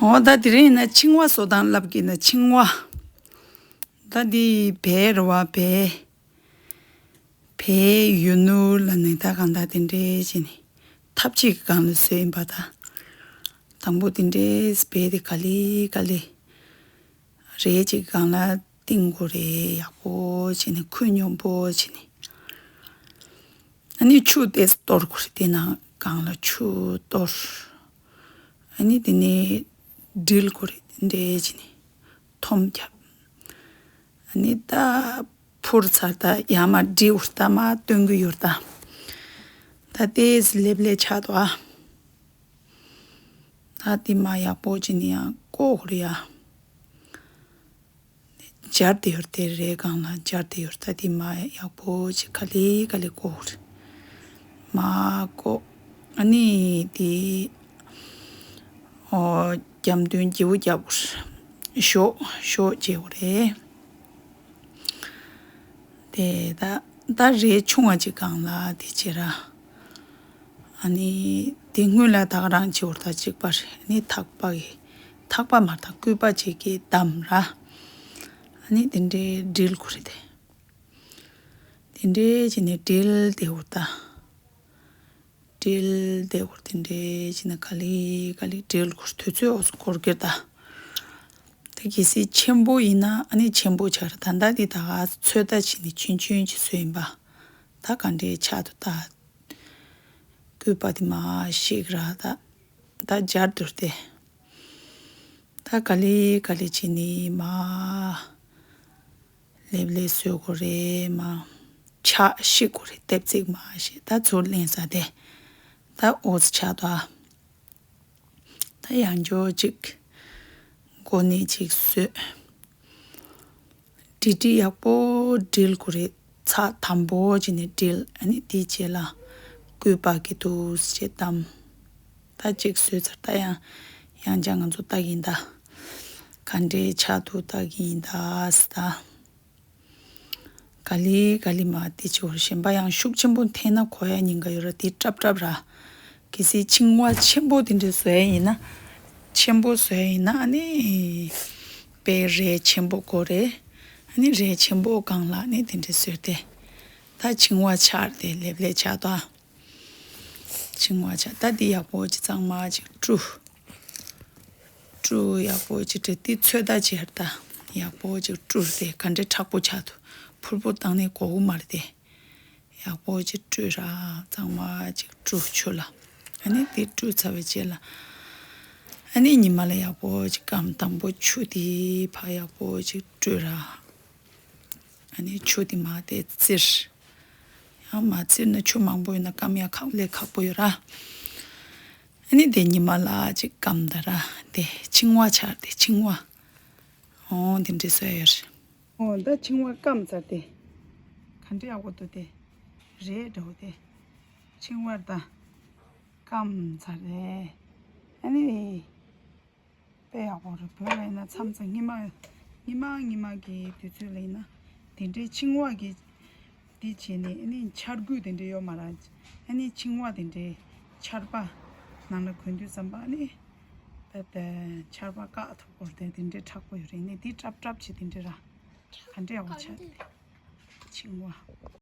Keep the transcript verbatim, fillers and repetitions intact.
འོ་ད་དེ་རིང་ཡིན་ན་ཕྱིང་བ་བཟོ་སྟངས་ལབ་ཀྱི་ན་ཕྱིང་བ། ད་འདི་བལ་རེད་བ་བལ། བལ་ཡུ་ནུ་ལ་ནི་ད་གང་ད་དེ་འདྲའི་བྱས་ནས་ཐབ་ཅིག་གི་སྒང་ལ་བཟོས་ཡིན་པ་ད། དང་པོ་དེ་འདྲའི་བལ་དེ་ག་ལེ་ག་ལེ་རས་ཅིག་གི་སྒང་ལ་བཏིང་དགོས་རེད་ཡག་པོ་བྱས་ནས་ཁུ་སྙོམས་པོ་བྱས་ནས། ཨ་ནི་ཆུ་ཏོག་ཙམ་གཏོར་དགོས་རེད། དེ་ནང་སྒང་ལ་ཆུ་གཏོར། ཨ་ནི་དེ་ནས་ཌིལ་དགོས་རེད། དེ་འདྲའི་བྱས་ནས་ཐོམ་རྒྱབ། ཨ་ནི་ད་ཕུར་ཚར་ད་ཡར་མར་ཌིལ་དགོས་རེད། ད་མར་བཏོན་གྱི་ཡོད་རེད་ད། ད་ཏོག་ཙམ་ལེབ་ལེབ་ཆགས་འདུག་ཨ། ད་དེ་མར་ཡག་པོ་བྱས་ནས་ཡང་བསྐོལ་དགོས་རེད་ཡ། སྦྱར་ཏེ་ཡོད་རེད། དེ་རས་སྒང་ལ་སྦྱར་ཏེ་ཡོད་རེད། ད་དེ་མར་ཡག་པོ་བྱས་ག་ལེ་ག་ལེ་བསྐོལ་དགོས་རེད། མར་བསྐོལ། ཨ་ནི་དེ་འོ་རྒྱབ་མདུན་བརྗེ་པོ་རྒྱག་དགོས་རེད། གཞོགས་གཞོགས་བྱེད་དགོས་རེད། དེ་ད་ད་རས་ཆུང་བ་ཅིག་སྒང་ལ་དེ་བྱེད་ར། ཨ་ནི་དེ་སྔོན་ལ་ད་ག་རང་བྱེད་དགོས་རེད། ད་གཅིག་པ་རེད། ཨ་ནི་ཐག་པ་གི་ཐག་པ་མ་ཐག་སྐུད་པ་ཅིག་གིས་བསྡམས་ར། ཨ་ནི་དེ་འདྲའི་ཌིལ་དགོས་རེད་དེ། དེ་འདྲའི་བྱས་ནས་ཌིལ་དེ་འོ་ད། ཌིལ་དེ་འོ་དེ་འདྲའི་བྱས་ནས་ག་ལེ་ག་ལེ་ཌིལ་དགོས་རེད། དུས་ཚོད་འོ་འགོར་གྱི་རེད་ད། དེ་གལ་སྲིད་ཆེན་པོ་ཡིན་ན་ཨ་ནི་ཆེན་པོ་ཆགས་རེད། ད་ལྟ་དེ་ད་ག་ཚོད་ལྟ་བྱས་ནས་ཆུང་ཆུང་ཅིག་བཟོས་ཡིན་པ། ད་ག་འདྲའི་ཆགས་འདུག་ད། སྐུད་པ་དེ་མར་བཤིག་ར་ད། ད་སྦྱར་འདུག་སྟེ། ད་ག་ལེ་ག་ལེ་བྱས་ནས་མར་ལེབ་ལེབ་བཟོ་དགོས་རེད། མར་ཆག་བཤིག་དགོས་རེད། ལྟེབ་ཙིག་མར་བཤིག་ད་ཚུར་ལེན་ས་དེ། ད་འོ་ཙམ་ཆགས་འདུག་ཨ། ད་ཡང་འཇོག་ཅིག་གོ་ནས་ཅིག་བཟོས། ཌིལ་ཌིལ་ཡག་པོ་ཌིལ་དགོས་རེད། ཚགས་དམ་པོ་བྱས་ནས་ཌིལ། ཨ་ནི་དེའི་རྗེས་ལ་སྐུད་པ་གིས་འདུག་སེ་བསྡམས། ད་ཅིག་བཟོས་ཚར། ད་ཡང་ཡང་བསྐྱར་ང་ཚོ་ལྟ་གི་ཡིན་ད། ག་འདྲའི་ཆགས་འདུག་ལྟ་གི་ཡིན་ད་ཟེར་ད། ག་ལེ་ག་ལེ་མར་དེ་བྱེད་དགོས་རེད། གཞན་པ་ཡང་ཤུགས་ཆེན་པོ་འཐེན་ན་གོ་ཡ་ཉེན་ཁ་ཡོད་ར། དེ་སྲབ་སྲབ་ར། གལ་སྲིད་ཕྱིང་བ་ཆེན་པོ་དེ་འདྲ་བཟོ་ཡ་ཡིན་ན། ཆེན་པོ་བཟོ་ཡ་ཡིན་ན་ཨ་ནི་དཔེ་རས་ཆེན་པོ་དགོས་རེད། ཨ་ནི་རས་ཆེན་པོ་སྒང་ལ་ཨ་ནི་དེ་འདྲ་བཟོས་ཏེ། ད་ཕྱིང་བ་ཆགས་ཏེ་ལེབ་ལེབ་ཆགས་ཏོ། ཕྱིང་བ་ཆགས། ད་འདི་ཡག་པོ་ཅིག་གཙང་མ་ཅིག་བཀྲུ། བཀྲུ་ཡག་པོ་ཅིག་བཀྲུ། འདི་ཚོད་ལྟ་བྱས་ད་ཡག་པོ་ཅིག་བཀྲུ་སྟེ་ག་འདྲའི་མཁྲེགས་པོ་ཆགས་འདུག་ཕུར་བུ་བཏང་ནས་གོ་གི་མ་རེད་དེ། ཡག་པོ་ཅིག་བཀྲུས་ར། གཙང་མ་ཅིག་བཀྲུ་ཆུ་ལ། ཨ་ནི་དེ་བཀྲུས་ཚར་བའི་རྗེས་ལ། ཨ་ནི་ཉི་མ་ལ་ཡག་པོ་ཅིག་སྐམ། དང་པོ་ཆུ་དེ་ཕར་ཡག་པོ་ཅིག་བཀྲུས་ར། ཨ་ནི་ཆུ་དེ་མར་དེ་བཙིར། ཡང་མ་བཙིར་ན་ཆུ་མང་པོ་ཡོད་ན་སྐམ་ཡ་ཁག་ལས་ཁག་པོ་ཡོད་ར། ཨ་ནི་དེ་ཉི་མ་ལ་ཅིག་སྐམ་ད་ར། དེ་ཕྱིང་བ་ཆགས། དེ་ཕྱིང་བ། འོ་དེ་འདྲ་བཟོས་ཡོད་རེད། འོ་ད་ཕྱིང་བ་སྐམ་ཚར་ཏེ། ག་འདྲ་ཡག་པོ་འདུག་དེ། རས་འདྲ་བོ་དེ། ཕྱིང་བ་ད་སྐམ་ཚར་རེད། ཨ་ནི་དཔེ་ཡག་པོ་རེད། བོད་ལ་ཡིན་ན་མཚམས་མཚམས་སྔོན་མ་སྔོན་མ་སྔོན་མ་གི་དུས་ཚོད་ལ་ཡིན་ན་དེ་འདྲའི་ཕྱིང་བ་གི་འདི་བྱས་ནས་ཨ་ནི་ཆར་སྐུད་དེ་འདྲ་ཡོད་མ་རེད། ཨ་ནི་ཕྱིང་བ་དེ་འདྲའི་ཆར་པ་ནང་ལ་གོན་དུས་ཙམ་པ་ཨ་ནི། ད་ལྟ་ཆར་པ་བཀག་ཐུབ་པོ་རེད། དེ་འདྲའི་མཁྲེགས་པོ་ཡོད་རེད། ནི་འདི་སྲབ་སྲབ་བྱས་དེ་འདྲའི་ར། ག་འདྲའི་ཡག་པོ་ཆགས་དེ། ཕྱིང་བ།